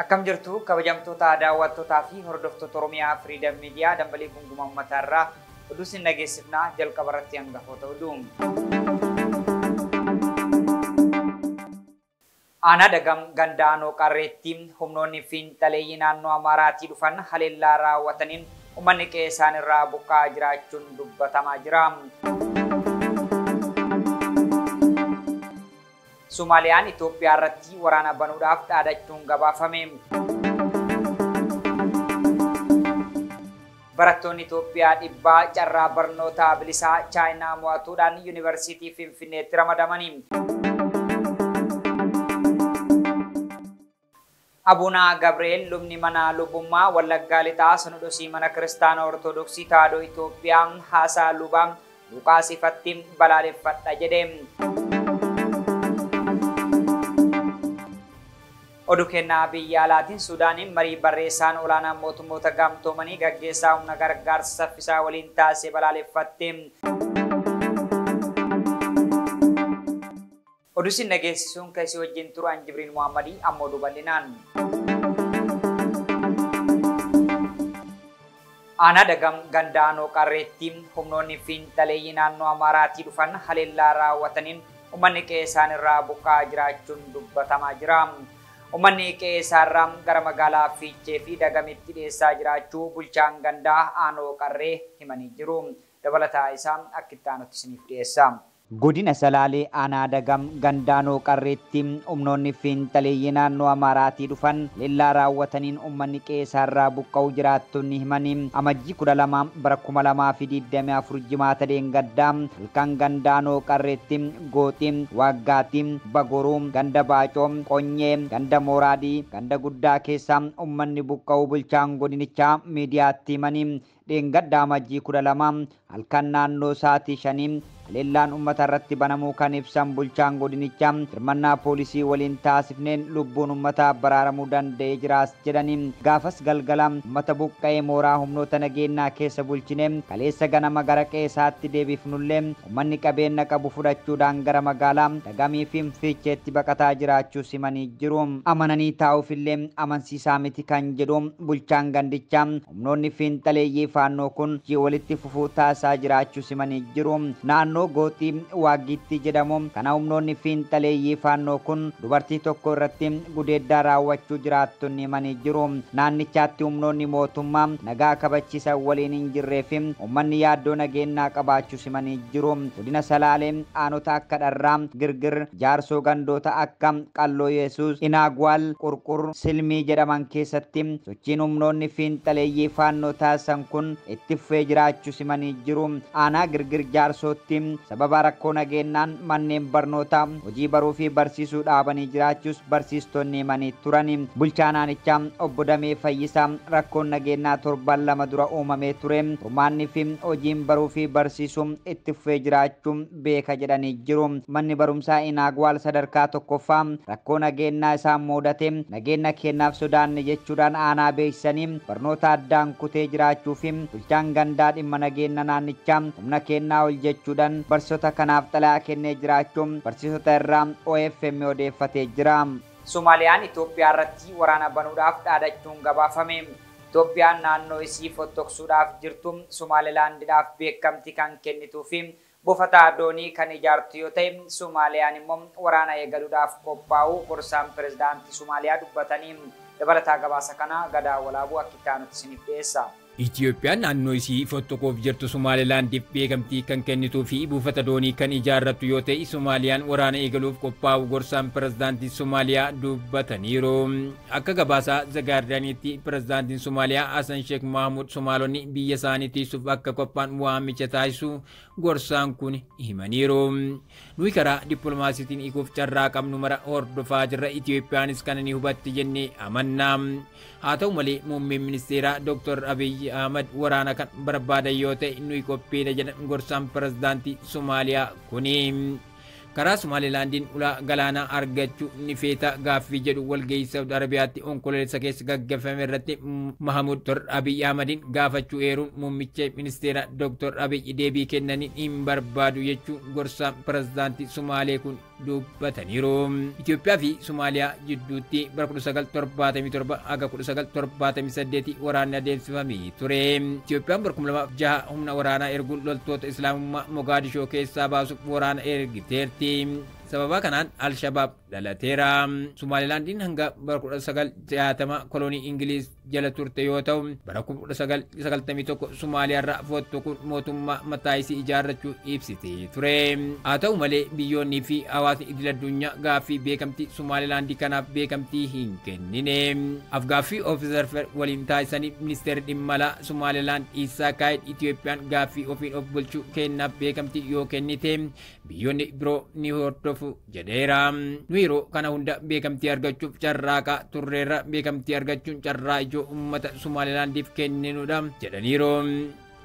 Akkam jirtu kabajamtoota daawwattootaa fi hordoftoota Oromiyaa Freedom Media dambalii gunguma uummataa irraa oduu isin dhageessifnaa jalqaba irratti hangafoota oduu. Aanaa Dagam Gandaanoo Qarreetti humnoonni fiinxaleeyyii naannoo Amaaraatii dhufan haleellaa raawwataniin uummanni qe'ee isaan irraa buqqa'aa jiraachuun dubbatamaa jira. Somaaliyaan Itoophiyaa irratti waraana banuudhaaf dhaadachuun gabaafame. Barattoonni Itoophiyaa dhibbaa carraa barnootaa bilisaa Chaayinaa mo'atuudhaan Yuunivarsiitii Finfinneetti ramadamani. Abuna Gabriel lubni mana lubummaa Wallaggaa Lixaa Sinodosii mana Kiristaanaa Ortodoksii Tawaahidoo Itoophiyaa haasaa lubaa Luqaas ifatti balaaleffadha jedhe. Oduu kennaa biyya alaatiin Suudaaniin marii barreessaan olaanaa mootummoota gamtoomanii gaggeessaa humna gargaarsa saffisaa waliin taasise balaaleffatte. Oduu isin dhageessisuun kan isin wajjin turu an Jibriil Muhammadii amma oduu bal'inaan. Aanaa Dagam Gandaanoo Qarreetti humnoonni fiinxaleeyyii naannoo Amaaraatii dhufan haleellaa raawwataniin uummanni qe'ee isaan irraa buqqa'aa jiraachuun dubbatamaa jira. Uummanni qe'ee isaarraa gara magaalaa Fiichee fi Dagamitti dhiyeessaa jiraachuu bulchaan gandaa Aanoo Qarree himanii jiru. Dabalataa isaa akka itti aanutti isiniif dhiyeessa. Godina Salaalee Aanaa Dagam Gandaanoo Qarreetti humnoonni fiinxaleeyyii naannoo Amaaraatii dhufan haleellaa raawwataniin uummanni qe'ee isaarraa buqqa'uu jiraattonni himanii amajjii 12 bara 2024 jimaata deengaddaa halkan Gandaanoo Qarreetti Gooxii, Waggaatii, Bagoruu, Ganda Baacoo, Qonyee, Ganda Mooraadii, Ganda Guddaa keessa uummanni buqqa'uu bulchaan godinichaa miidiyaatti himanii dheengaddaa amajjii 12 halkan naannoo sa'aatii 5 haleellaan uummata irratti banamuu kan ibsan bulchaan godinichaa hirmannaa poolisii waliin taasifneen lubbuun uummataa baraaramuu danda'ee jiraas jedhanii gaafas galgala uummata buqqa'ee mooraa humnoota nageenyaa keessa bulchine kaleessa ganama gara qe'eessaatti deebifnullee uummanni qabeenya qabu fudhachuudhaan gara magaalaa Dagamii fi Fiicheetti baqataa jiraachuu simanii jiru. Amananii taa'uufillee amansiisaa miti kan jedhu bulchaan gandichaa humnoonni fiinxaleeyyii faannoo kun walitti fufuu taasisaa jiraachuu simanii jiru. Naannoo Gooxii Waaggiitti jedhamu kana humnoonni fiinxaleeyyii faannoo kun dubartii tokko irratti gudeeddaa raawwachuu jiraattonni himanii jiru. Naannichaatti humnoonni mootummaa nagaa kabachiisan waliin hin jirree fi uummanni yaaddoo nageenyaa qabaachuu simanii jiru. Godina Salaalee aanota akka Dharraa, Girgir, Jaarsoo gandoota akka Qalloo Yesuus, Inaagwaal, Qurqur, Silmii jedhaman keessatti sochiin humnoonni fiinxaleeyyii faannoo taasisan kun itti fufee jiraachuu simanii jiru. Aanaa Girgir Jaarsootti sababa rakkoo nageenyaan manneen barnootaa hojii baruu fi barsiisuu dhaabanii jiraachuus barsiistonni himanii turani. Bulchaa naannichaa obbo Damee Fayyisaa rakkoon nageenyaa torban lama dura uumamee ture. Furmaanni fi hojiin baruu fi barsiisuu itti fufee jiraachuu beeka jedhanii jiru. Manni barumsaa Inaagwaal sadarkaa tokkoffaa rakkoo nageenyaa isaan mudate nageenya keenyaaf sodaanne jechuudhaan aanaa beeksisanii barnoota addaan kutee jiraachuu fi bulchaan gandaa dhimma nageenya naannichaa humna kennaa ol jechuudhaan barsiisota kanaaf xalayaa kennee jiraachuun barsiisota irraa OFM odeeffatee jira. Somaaliyaan Itoophiyaa irratti waraana banuudhaaf dhaadachuun gabaafame. Itoophiyaan naannoo isii fottoqsuudhaaf jirtu Somaalilaandiidhaaf beekamtii kan kennituu fi buufata doonii kan ijaartu yoo ta'e Somaaliyaan immoo waraana eegaluudhaaf qophaa'uu gorsaan pirezidaantii Somaaliyaa dubbatanii dabalataa gabaasa kana Gadaa Walaabuu akka itti aanutti isiniif dhiyeessa. Itoophiyaan naannoo isii fottoquuf jirtu Somaalilaandiif beekamtii kan kennituu fi buufata doonii kan ijaarrattu yoo ta'e Somaaliyaan waraana eegaluuf qophaa'u gorsaan pirezidaantii Somaaliyaa dubbataniiru. Akka gabaasaa The Guardianitti pirezidaantiin Somaaliyaa Hassan Sheikh Mahmud Somaalonni biyya isaanii tiisuuf akka qophaa'an waamicha taasisu gorsaan kun himaniiru. Nuyi karaa dippiloomaasiitiin hiikuuf carraa qabnu mara hordofaa jirra. Itoophiyaanis kana ni hubatti jennee amanna. Haa ta'u malee muummeen ministeeraa Dr. Abiy Ahmad waraana kan barbaadan yoo ta'e nuyi qophiidha jedhan gorsaan pirezidaantii Somaaliyaa kuni. Karaa Somaalilaandiin ulaa galaanaa argachuu ni feeta gaaffii jedhu walgahii Saawud Arabiyaatti onkololeessa keessa gaggeeffame irratti Mahamud Dr. Abiy Ahmadiin gaafachuu eeruun muummicha ministeera Dr. Abiy deebii kennaniin hin barbaadu jechuun gorsaan pirezidaantii Somaalee kun dubbataniiru. Itoophiyaa fi Somaaliyaa jidduutti bara 1977 haga 1978 waraanni adeemsifamee ture. Itoophiyaan bara 2006 humna waraanaa erguun loltoota Islaamummaa Mogaadishoo keessaa baasuuf waraana ergiteerti. Sababa kanaan Al-Shabaab dhalateera. Somaalilaandiin hanga bara 1960 kolonii Ingiliiz jala turte yoo ta'u, bara 1991 Somaaliyaarraa fottoquun mootummaa mataa isii ijaarrachuu ibsitee ture. Haa ta'u malee, biyyoonnii fi hawaasni idil addunyaa gaaffii beekamtii Somaalilaandii kanaaf beekamtii hin kennine. Afgaaffii Observer waliin taasisanii ministeerri dhimma alaa Somaalilaand Isaa Kaayid Itoophiyaan gaaffii ofiin of bulchuu kennaaf beekamtii yoo kennite biyyoonni biroo ni hordofu jedheera. Nu yeroo kana hunda beekamtii argachuuf carraaqaa turreerra, beekamtii argachuun carraa ijoo uummata Somaalilaandiif kenninudha jedhaniiru.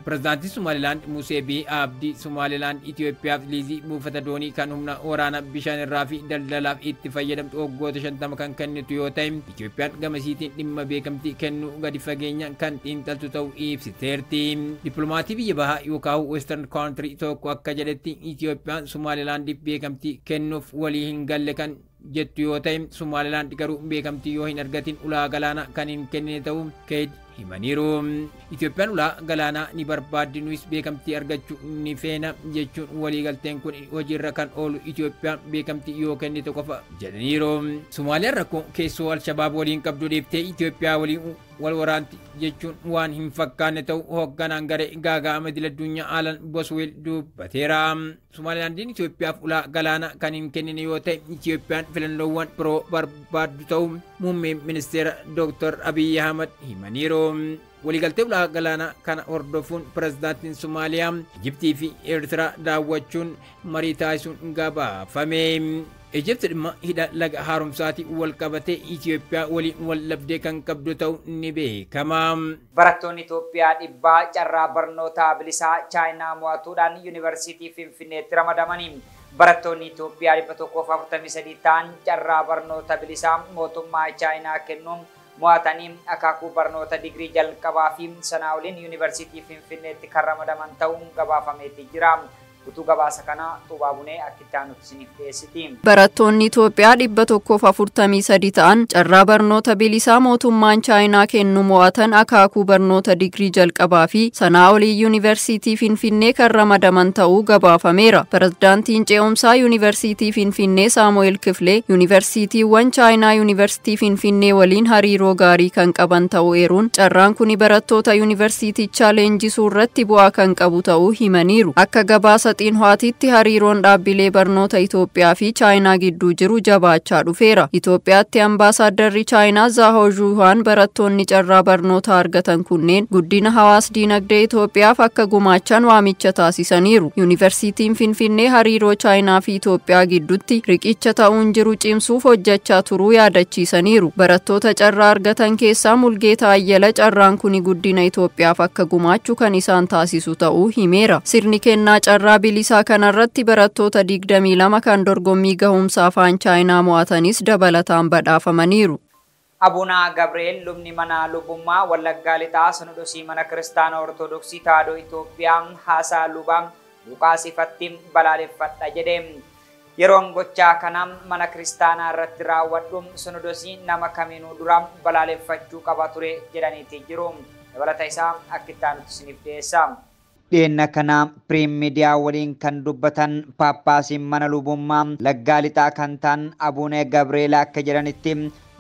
Pireezidaantiin Somaalilaand Musee Bihi Abdii Somaalilaand Itoophiyaaf liizii buufata doonii kan humna waraanaa bishaan irraa fi daldalaaf itti fayyadamtu waggoota 50 kan kennitu yoo ta'e, Itoophiyaan gamasiitiin dhimma beekamtii kennuu gadi fageenyaan kan xiinxaltu ta'uu ibsiteerti. Dippiloomatii biyya bahaa yookaan Western Country tokko akka jedhetti, Itoophiyaan Somaalilaandiif beekamtii kennuuf walii hin galle kan jettu yoo ta'e, Somaalilaand garuu beekamtii yoo hin argatin ulaa galaanaa kan hin kennine ta'uu Keed himaniiru. Itoophiyaan ulaa galaanaa ni barbaaddi, nuyis beekamtii argachuu ni feena jechuun waliigalteen kun hojiirra kan oolu Itoophiyaan beekamtii yoo kennite qofa jedhaniiru. Somaaliyaan rakkoo keessoo Alshabaab waliin qabdu dhiiftee Itoophiyaa waliin wal waraanti jechuun waan hin fakkaanne ta'u hoogganaan garee gaaga'ama idil addunyaa Alan Boswell dubbateera. Somaalilaandiin Itoophiyaaf ulaa galaanaa kan hin kennine yoo ta'e, Itoophiyaan filannoowwan biroo barbaaddu ta'u muummeen ministeera Dr. Abiyyi Ahmad himaniiru. Waliigaltee ulaa galaanaa kana hordofuun pireezidaantiin Somaaliyaa Ijiptii fi Eertiraa daawwachuun marii taasisuun gabaafame. Ijipti dhimma hidha laga haaromsaatiin wal qabatee Itoophiyaa waliin wal dhabdee kan qabdu ta'u ni beekama. Barattoonni Itoophiyaa 100 carraa barnoota bilisaa Chaayinaa mo'atuudhaan Yuunivarsiitii Finfinneetti ramadamanii. Barattoonni Itoophiyaa 143 ta'an carraa barnoota bilisaa mootummaa Chaayinaa kennuun mo'atanii akaakuu barnoota digirii jalqabaa fi sanaa oliin Yuunivarsiitii Finfinneetti kan ramadaman ta'uun gabaafameeti jira. Utuu gabaasa kanaa Xuubaa Bunee akka itti aanutti isiniif dhiyeessiti. Barattoonni Itoophiyaa 143 ta'an carraa barnoota bilisaa mootummaan Chaayinaa kennu mo'atan akaakuu barnoota digirii jalqabaa fi sanaa olii Yuunivarsiitii Finfinnee kan ramadaman ta'uu gabaafameera. Pirezidaantiin ce'umsaa Yuunivarsiitii Finfinnee Saamu'eel Kifilee yuunivarsiitiiwwan Chaayinaa Yuunivarsiitii Finfinnee waliin hariiroo gaarii kan qaban ta'uu eeruun, carraan kuni barattoota yuunivarsiitichaa leenjisuu irratti bu'aa kan qabu ta'uu himaniiru. Akka gabaasa Xiinhuwaatitti hariiroon dhaabbilee barnoota Itoophiyaa fi Chaayinaa gidduu jiru jabaachaa dhufeera. Itoophiyaatti ambaasaadarri Chaayinaa Zaahoo Zhuuhaan barattoonni carraa barnoota argatan kunneen guddina hawaas diinagdee Itoophiyaaf akka gumaachan waamicha taasisaniiru. Yuunivarsiitiin Finfinnee hariiroo Chaayinaa fi Itoophiyaa gidduutti riqicha ta'uun jiru cimsuuf hojjechaa turuu yaadachiisaniiru. Barattoota carraa argatan keessaa Mulgeetaa Ayyala carraan kuni guddina Itoophiyaaf akka gumaachu kan isaan taasisu ta'uu himeera. Sirni kennaa carraa bilisaa kanarratti barattoota 22 kan dorgommii gahumsa afaan Chaayinaa mo'atanis dabalataan badhaafamaniiru. Abuna Gabriel lubni mana lubummaa Wallaggaa Lixaa Sinodosii Mana Kiristaanaa Ortodoksii Tawaahidoo Itoophiyaa haasaa lubaa Luqaas ifatti balaaleffadha jedhe. Yeroon gochaa kana mana kiristaanaa irratti raawwadhu sinodosii nama kamiinuu dura balaaleffachuu qaba ture jedhaniiti jiru. Dabalata isaa akka itti aanutti isiniif dhiyeessa. Dhiyeenya kana Piriim Miidiyaa waliin kan dubbatan Paappaasiin mana lubummaa Laggaa Lixaa kan ta'an Abuunee Gabrieel akka jedhanitti,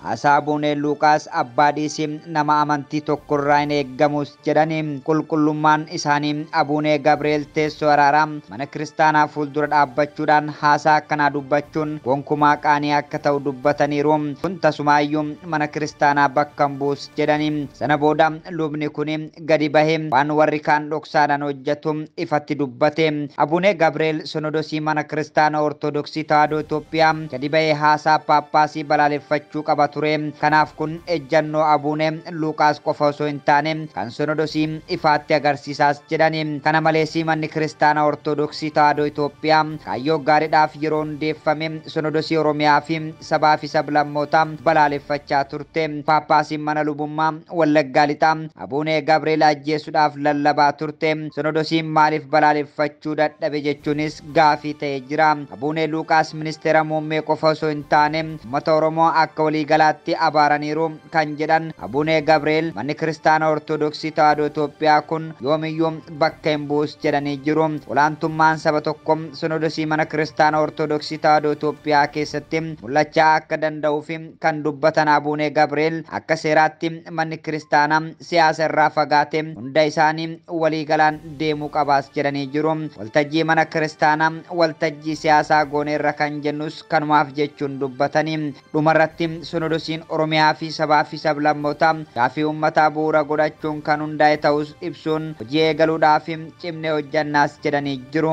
haasaa Abuunee Luuqaas abbaa dhiisii nama amantii tokkorraa hin eeggamus jedhani. Qulqullummaan isaanii Abuunee Gabrieel teessoo araaraa mana kiristaanaa fuuldura dhaabbachuudhaan haasaa akkanaa dubbachuun gonkumaa qaanii akka ta'u dubbataniiru. Kun tasumaayyuu mana kiristaanaa bakka hin buus jedhani. Sana booda lubni kun gadi bahee waan warri kaan dhoksaadhaan hojjetu ifatti dubbate. Abuunee Gabrieel Sinodosii mana kiristaanaa Ortodoksii Tawaahidoo Itoophiyaa gadi bahee haasaa Paappaasii balaaleffachuu qaba qaba ture. Kanaaf kun ejjannoo Abuune Luuqaas qofa osoo hin taane kan Sinodosii ifaatti agarsiisaas jedhani. Kana malees manni kiristaanaa Ortodoksii Tawaahidoo Itoophiyaa kaayyoo gaariidhaaf yeroo hundeeffame Sinodosii Oromiyaa fi sabaa fi sablammoota balaaleffachaa turte. Paappaasiin mana lubummaa Wallaggaa Lixaa Abuune Gabriel ajjeesuudhaaf lallabaa turte. Sinodosiin maaliif balaaleffachuu dadhabe jechuunis gaafii ta'ee jira. Abuune Luuqaas ministeera muummee qofa osoo hin taane uummata Oromoo akka waliigalaatti abaaraniiru kan jedhan Abuune Gabriel manni kiristaanaa Ortodoksii Tawaahidoo Itoophiyaa kun yoomiyyuu bakka hin bu'us jedhanii jiru. Olaantummaan saba tokko Sinodosii mana kiristaanaa Ortodoksii Tawaahidoo Itoophiyaa keessatti mul'achaa akka danda'uu fi kan dubbatan Abuune Gabriel akka seeraatti manni kiristaanaa siyaasa irraa fagaate hunda isaanii waliigalaan deemuu qabaas jedhanii jiru. Waltajjii mana kiristaanaa waltajjii siyaasaa gooneerra kan jennus kanumaaf jechuun dubbatanii. Dhumarratti Sinodosiin Oromiyaa fi sabaa fi sablammoota gaafii uummataa bu'uura godhachuun kan hundaa'e ta'us ibsuun hojii eegaluudhaaf cimnee hojjannaas jedhanii jiru.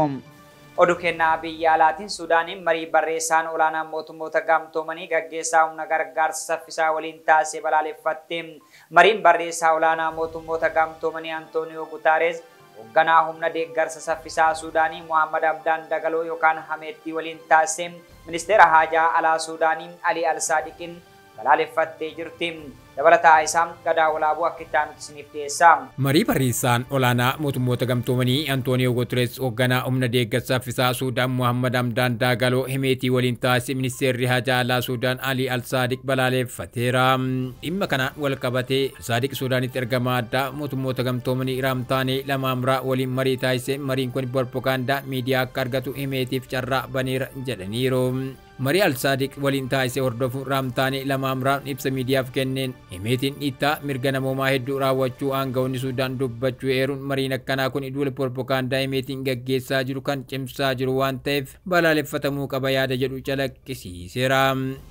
Oduu kennaa biyya alaatiin Suudaaniin marii barreessaan olaanaa mootummoota gamtoomanii gaggeessaa humna gargaarsa saffisaa waliin taasise balaaleffatte. Mariin barreessaa olaanaa mootummoota gamtoomanii Antooniyoo Gutaarees hoogganaa humna deeggarsa saffisaa Suudaanii Muhammad Abdaan Dagaloo yookaan Hameettii waliin taasise ministeera haajaa alaa Suudaanii Ali Alsaadiqiin balaaleffattee jirti. Dabalataa isaa Gadaa Walaabuu akka itti aanutti isiniif dhiyeessa. Marii barreessaan olaanaa mootummoota gamtoomanii Antooniyoo Guterres hoogganaa humna deeggarsa saffisaa Suudaan Muhammad Hamdaan Daagaloo Himeetii waliin taasise ministeerri haajaa alaa Suudaan Ali Alsaadiq balaaleffateera. Dhimma kanaan wal qabatee Alsaadiq Suudaanitti ergamaa addaa mootummoota gamtoomanii Raamtaanee Lamaamraa waliin marii taasise mariin kun propagaandaa miidiyaa akka argatu Himeetiif carraa baneera jedhaniiru. Marii Alsaadiq waliin taasise hordofuun Raamtaanee Lamaamraan ibsa miidiyaaf kenneen Himeetiin dhiittaa mirga namoomaa hedduu raawwachuu aangawoonni Suudaan dubbachuu eeruun mariin akkanaa kun duula propagaandaa Himeetiin gaggeessaa jiru kan cimsaa jiru waan ta'eef balaaleffatamuu qaba yaada jedhu calaqqisiiseera.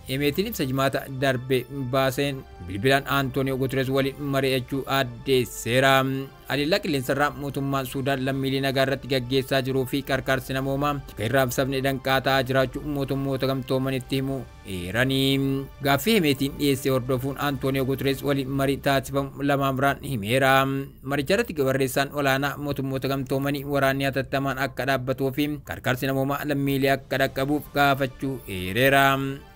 Himeetiin ibsa jimaata darbe baaseen bilbilaan Antooniyoo Guterres waliin mari'achuu addeesseera. Haleellaa qilleensarraa mootummaan Suudaan lammiilee nagaa irratti gaggeessaa jiruu fi qarqaarsi namoomaa akka hin raabsamne danqaa ta'aa jiraachuu mootummoota gamtoomanitti himu eeranii. Gaaffii Himeetiin dhiyeesse hordofuun Antooniyoo Guterres waliin marii taasifamu Lamaamraan himeera. Maricha irratti barreessaan olaanaa mootummoota gamtoomanii waraanni hatattamaan akka dhaabbatuu fi qarqaarsi namoomaa lammiilee akka dhaqqabuuf gaafachuu eereera.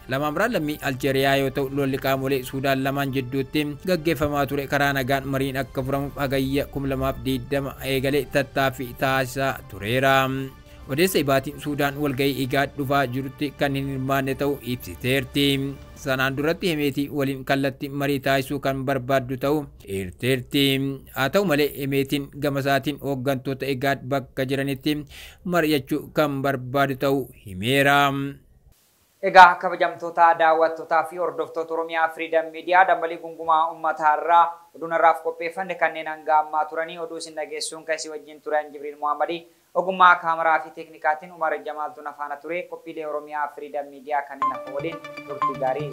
Lamaamraan lammii Aljeeriyaa yoo ta'u lolli qaamolee Suudaan lamaan jidduutti gaggeeffamaa ture karaa nagaan mariin akka furamuuf hagayya 2020 eegalee tattaaffii taasisaa tureera. Odeessa ibaatiin Suudaan walgahii IGAD dhufaa jirutti kan hin hirmaanne ta'uu ibsiteerti. Sanaan duratti Himeetii waliin kallattii marii taasisuu kan barbaaddu ta'uu eerteerti. Haa ta'u malee Himeetiin gama isaatiin hooggantoota IGAD bakka jiranitti mari'achuu kan barbaadu ta'uu himeera. Egaa kabajamtoota daawwattootaa fi hordoftoota Oromiyaa Freedom Media dambalii gungumaa uummataa irraa oduun har'aaf qopheeffanne kanneen hanga ammaa turanii oduu isin dhageessuun kan isin wajjin turan Jibriil Muhammadii ogummaa kaameraa fi teeknikaatiin Umar Jamaaltuun afaana ture qophiilee Oromiyaa Freedom Media kanneen hafa waliin turtii gaarii.